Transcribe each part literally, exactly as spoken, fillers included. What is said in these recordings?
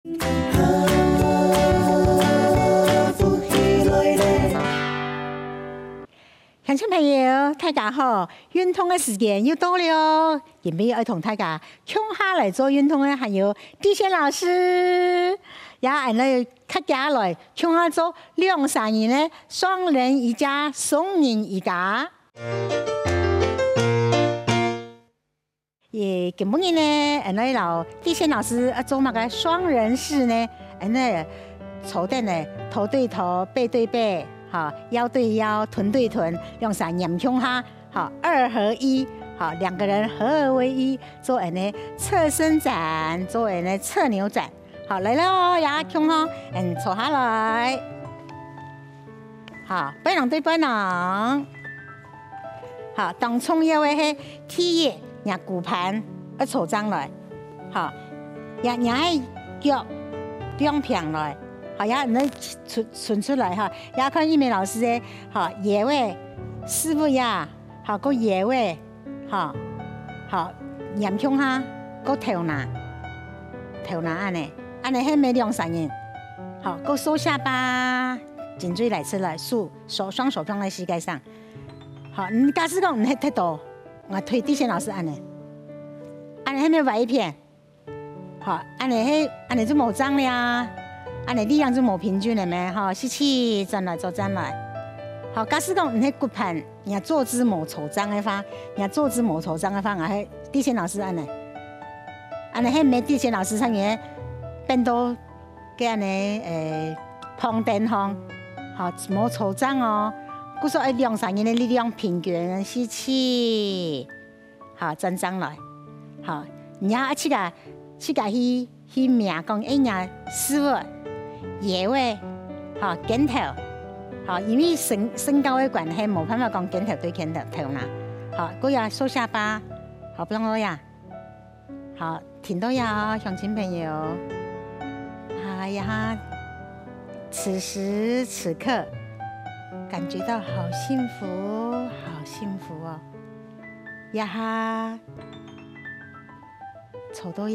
鄉親朋友，大家好！運動个時間又到了，今晡日愛同大家共下來做運動个還有地線老師，也恁樣客家來共下做兩儕人个雙人瑜伽、雙人瑜伽。 耶，今晡日呢，𠊎來摎地線老師愛做麼个雙人式呢？𠊎呢，坐等呢，頭對頭，背對背，哈，腰對腰，臀對臀，兩儕黏共下，哈，二合一，哈，兩個人合而為一，做𠊎呢側伸展，做𠊎呢側扭展。 好，來了哦，也共下，嗯，坐下來。好，背囊對背囊。好，當重要个係第一，若骨盤愛坐正來。好，也若个腳放平來。好，也恁樣伸，伸出來哈，也看玉梅老師个，好，腰仔，屎朏呀，好，過腰仔， 好，好，黏共下，過頭那，頭那恁樣，恁樣係無兩儕人。好，過收下巴，頸椎來出來，手，手，雙手放在膝蓋上。好，你假使講你係忒多，𠊎推地線老師恁樣，恁樣係無歪一片。 好，恁樣係，恁樣就無正了啊，恁樣力量就無平均了咩？好，吸氣，轉來，坐正來。好，假使講你係骨盤，若坐姿無坐正个話，若坐姿無坐正个話，𠊎係地線老師恁樣，恁樣係無地線老師上面變到个恁樣，誒，旁邊項，好，無坐正哦。故所愛兩儕人个力量平均，吸氣。 好，轉正來。好，你也自家，自家去，去摸講，哎，若屎朏、腰仔，好，肩頭。好，因為身，身高个關係，無辦法講肩頭對肩頭，頭那。好，過來收下巴。好，放落呀。好，停到呀哦，鄉親朋友。啊呀，此時此刻，感覺到好幸福，好幸福哦。 這下坐到這，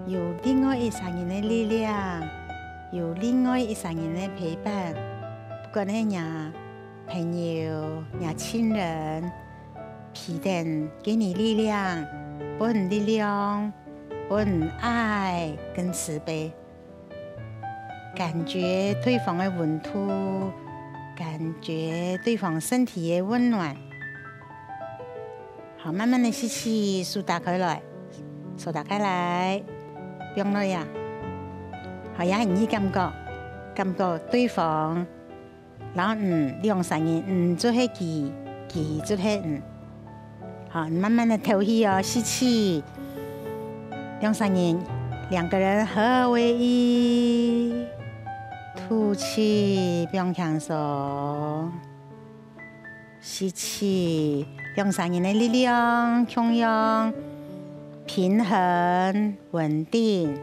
有另外一儕人个力量，有另外一儕人个陪伴，不管係若朋友、若親人，陪等，給你力量，分你力量，分你愛跟慈悲。 感覺對方个溫度，感覺對方身體个溫暖。好，慢慢个吸氣，手打開來，手打開來，放落呀。好，也你感覺，感覺對方，然後，嗯，兩儕人，嗯，就係佢，佢就係，嗯。 好，慢慢个敨氣哦，吸氣。兩儕人，兩個人合而為一，吐氣，放輕鬆。吸氣，兩儕人个力量共樣平衡穩定。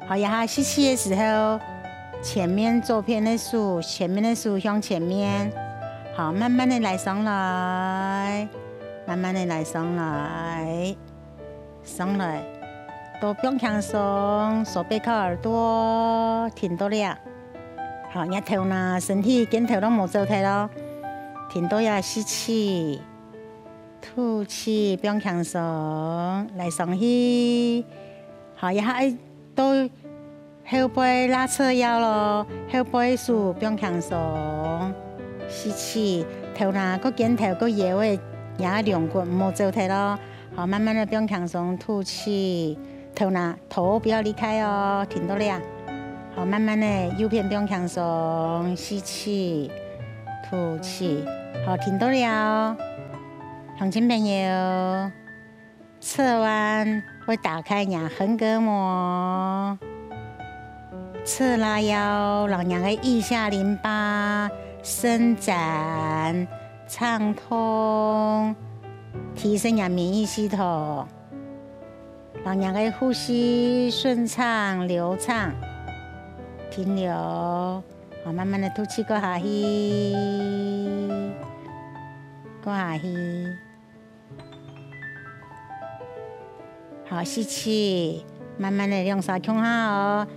好，這下吸氣个時候，前面左片个手，前面个手向前面，好，慢慢个來上來，慢慢个來上來，上來，都放輕鬆，手背靠耳朵，停到這。好，若頭那，身體肩頭都無走忒哦，停到這吸氣，吐氣，放輕鬆，來上去。 好，這下愛到後背拉側腰咯，後背手放輕鬆，吸氣，頭那个肩頭个腰仔，這兩骨毋好走忒咯。好，慢慢个放輕鬆，吐氣，頭那頭不要離開哦，停到這。好，慢慢个右片放輕鬆，吸氣，吐氣，好，停到這哦。鄉親朋友， 側彎會打開若橫膈膜，側拉腰，讓若个腋下淋巴伸展、暢通，提升若免疫系統，讓若个呼吸順暢流暢，停留。好，慢慢个吐氣，過下去，過下去。 好，吸氣，慢慢仔兩儕共下哦，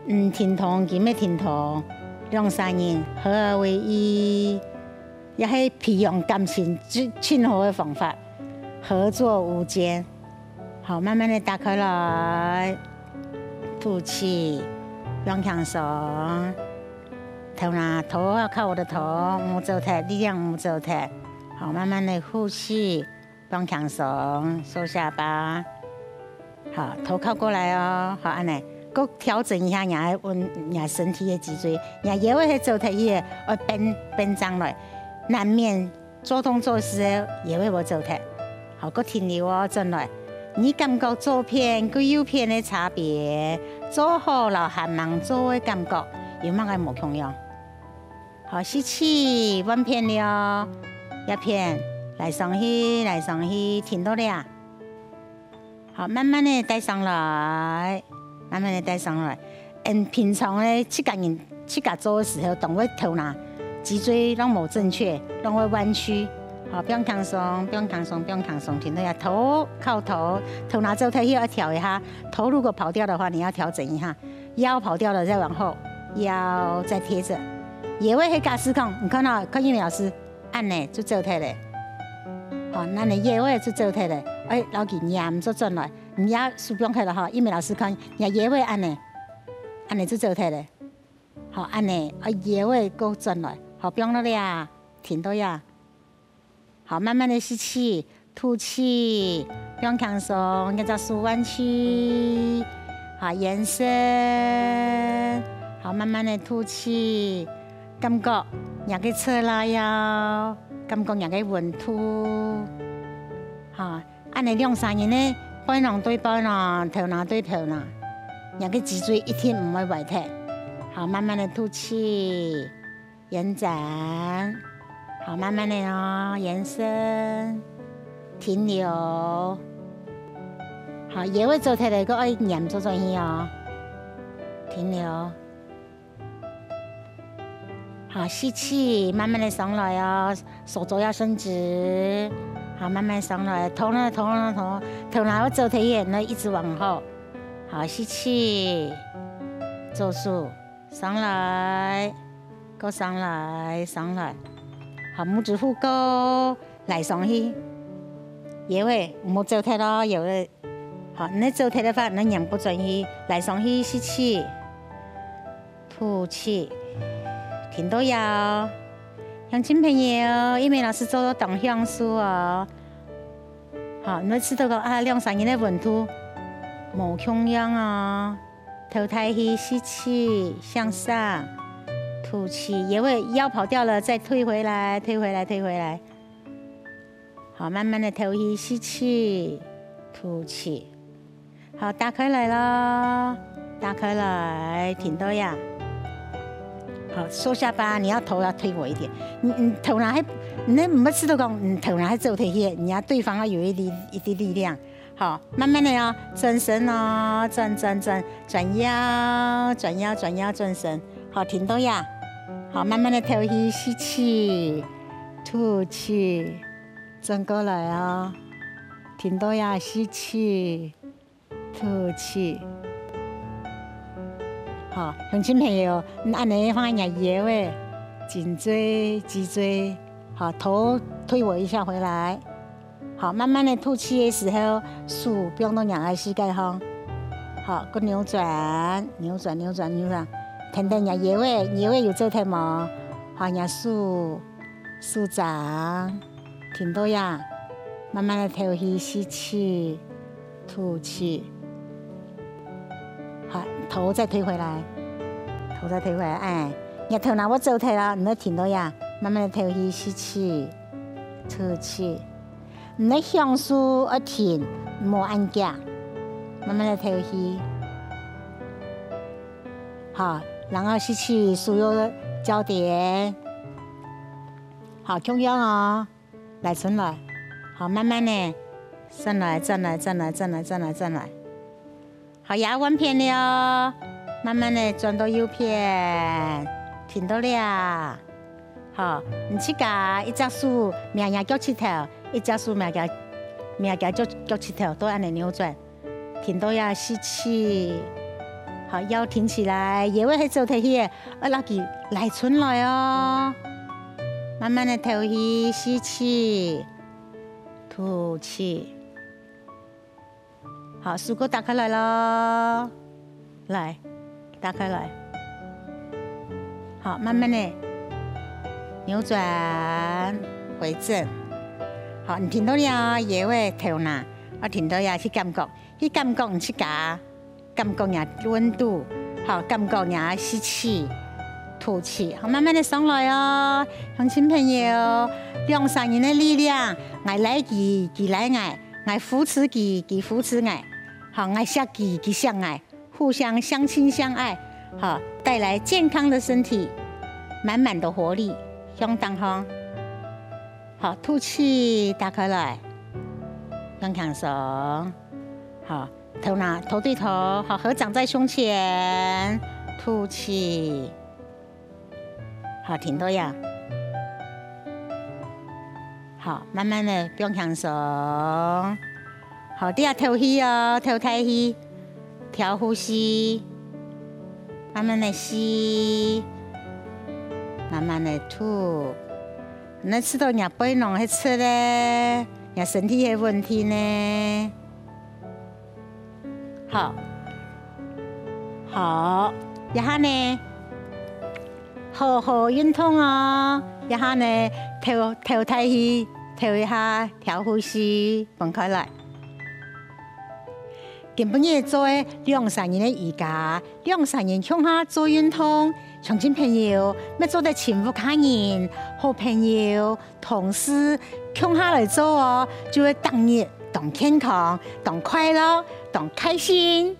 毋停動，緊乜停動，兩儕人合而為一，也係培養感情盡，盡好个方法，合作無間。好，慢慢仔打開來，吐氣，放輕鬆，頭那頭啊靠我的頭，毋好走忒，力量毋好走忒。好，慢慢仔呼氣， 放輕鬆，收下巴。好，頭靠過來哦。好，恁仔，過調整一下你个溫，你身體个脊椎，你腰仔係走忒去个，愛繃，繃正來。難免做動作時候，腰仔會走忒。好，過停留哦，轉來。你感覺左片佮右片个差別，做好摎還吂做个感覺，有麼个無共樣？ 好，吸氣，換片了，這片，拉上去，拉上去，停到這。好，慢慢仔帶上來，慢慢仔帶上來。嗯，平常呢，自家人，自家做个時候，當會頭那，脊椎攏無正確，攏會彎曲。好，放輕鬆，放輕鬆，放輕鬆，停到這，頭靠頭，頭那走忒去愛調一下，頭如果跑掉的話，你要調整一下。 腰跑掉了再往後，腰再貼著。腰仔係假使講，你看哦，看玉美老師，恁仔就走忒了。好，恁仔腰仔就走忒了，哎，摎佢黏著轉來，你也手放開了哈，玉美老師看，你腰仔恁仔，恁仔就走忒了。好，恁仔，啊，腰仔過轉來，好，放落來啊，停到呀。 好，慢慢仔吸氣，吐氣，放輕鬆，這隻手彎曲，好，延伸，好，慢慢仔吐氣，感覺若个側拉腰，感覺若个溫度，好，恁仔兩儕人呢，背囊對背囊，頭那對頭那，若个脊椎一定毋會歪忒。好，慢慢仔吐氣。 延展，好，慢慢仔哦，延伸，停留。好，腰仔走忒了，過愛黏著轉去哦，停留。好，吸氣，慢慢仔上來哦，手肘要伸直。好，慢慢上來，頭那，頭那，頭，頭那愛走忒去，那一直往後。好，吸氣，做手。 上來，過上來，上來。好，拇指互勾，拉上去。腰仔，毋好走忒哦，腰仔。好，你走忒个話，你黏過轉去，拉上去，吸氣，吐氣，停到這哦。鄉親朋友，玉美老師做到當享受哦。好，你會知道講啊，兩儕人个溫度無共樣哦。 頭抬起，吸氣，向上，吐氣，腰仔，腰跑掉了，再退回來，退回來，退回來。好，慢慢仔頭起，吸氣，吐氣。好，打開來囉，打開來，停到這。好，收下巴，你要頭要推我一點。你，你頭那還，你毋好試著講，你頭那還走忒去，你要對方要有一點，一點力量。 好，慢慢仔哦，轉身哦，轉轉轉，轉腰，轉腰，轉腰，轉身。好，停到這。好，慢慢仔頭起，吸氣，吐氣，轉過來哦。停到這，吸氣，吐氣。好，鄉親朋友，你恁仔放若腰仔，頸椎、脊椎，好，頭推我一下回來。 好，慢慢仔吐氣个時候，手放到若个膝蓋項。好，過扭轉，扭轉，扭轉，扭轉。跈等若腰仔，腰仔有做忒無？好，若手，手掌，停到這。慢慢仔頭起，吸氣，吐氣。好，頭再推回來，頭再推回來，哎，若頭那會做忒囉，你愛停到這，慢慢仔頭起，吸氣，吐氣。 你个向手愛停，毋好恁遽，慢慢仔敨氣。好，然後吸氣，手有焦點。好，共樣哦，來，轉來。好，慢慢仔，轉來，轉來，轉來，轉來，轉來，轉來。 好，也換片了哦，慢慢仔轉到右片，停到這。好，你自家一隻手摸若腳膝頭，一隻手摸若，摸若腳，腳膝頭，都恁仔扭轉。停到這吸氣，好，腰挺起來，也會係走忒去个，愛摎佢拉伸來哦。慢慢个敨氣，吸氣，吐氣。好，手骨打開來咯，來，打開來。好，慢慢的扭轉回正。好，你停到這，也會頭那，啊，停到這去感覺。 去感覺你自家，感覺若溫度，好，感覺若吸氣、吐氣，好，慢慢的上來哦。鄉親朋友，兩儕人个力量，𠊎拉佢，佢拉𠊎，𠊎扶持佢，佢扶持𠊎，好，𠊎惜佢，佢惜𠊎，互相相親相愛，好，帶來健康的身體，滿滿的活力，向頂方。好，吐氣，打開來，放輕鬆。好， 頭那，頭對頭，好，合掌在胸前，吐氣。好，停到這。好，慢慢的放輕鬆。好，這下敨氣哦，敨大氣，調呼吸，慢慢的吸，慢慢的吐。你試著若背囊係直个，若身體係穩定呢？ 好，好，這下呢，好好運動哦。這下呢，敨，敨大氣，敨一下，調呼吸，放開來。今晡日做个兩儕人个瑜伽，兩儕人共下做運動，鄉親朋友，乜做得尋屋下人、好朋友、 同事共下來做哦，就會逐日當健康、當快樂、當開心。